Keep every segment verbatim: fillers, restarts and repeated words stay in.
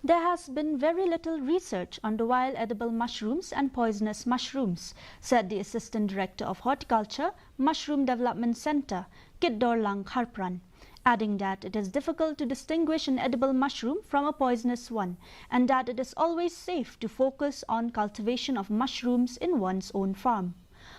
There has been very little research on the wild edible mushrooms and poisonous mushrooms, said the Assistant Director of Horticulture, Mushroom Development Centre, Kitdorlang, Kharpran, adding that it is difficult to distinguish an edible mushroom from a poisonous one and that it is always safe to focus on cultivation of mushrooms in one's own farm.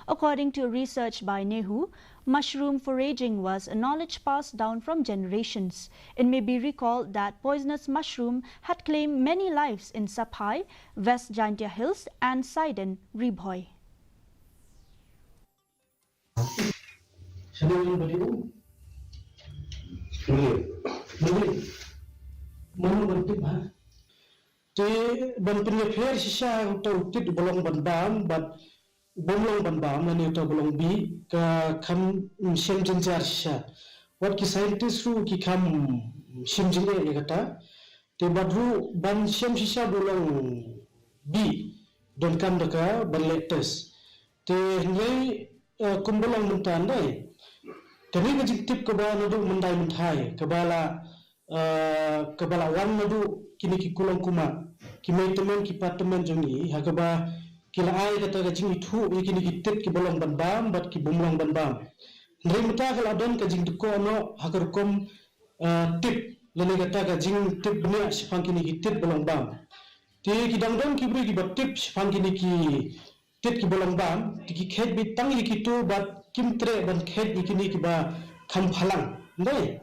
According to research by NEHU, mushroom foraging was a knowledge passed down from generations. It may be recalled that poisonous mushroom had claimed many lives in Saphai, West Jaintia Hills, and Saiden, Ri Bhoi. Te ban pynïapher shisha ïa uta u tit ba long ban bam bad u bym long ban bam lane uta ba long bih ka kham shim jynjar shisha. Wat ki scientist ruh ki kham shim jingeh ïa kata. Te bad ruh ban shem shisha ba u long bih donkam da ka ban leh test. Te hynrei kumba long mynta, hynrei kane ka jingtip kaba naduh myndai mynthai kaba la kaba la wan naduh kine ki kulong kumah, ki mei tymmen ki pa tymmen jong ngi, ha kaba ki la ai kata ka jingithuh ïa kine ki tit kiba long ban bam bad ki bym long ban bam. Hynrei mynta ka la don ka jingdkoh noh ha ka rukom tip lane kata ka jingtip bniah shaphang kine ki tit ba long bam. Te ki dang don ki briew kiba tip shaphang kine ki tit kiba long bam, te ki kheit beit tang ïa kito bad kim treh ban kheit ïa kine kiba kham phalang. Hynrei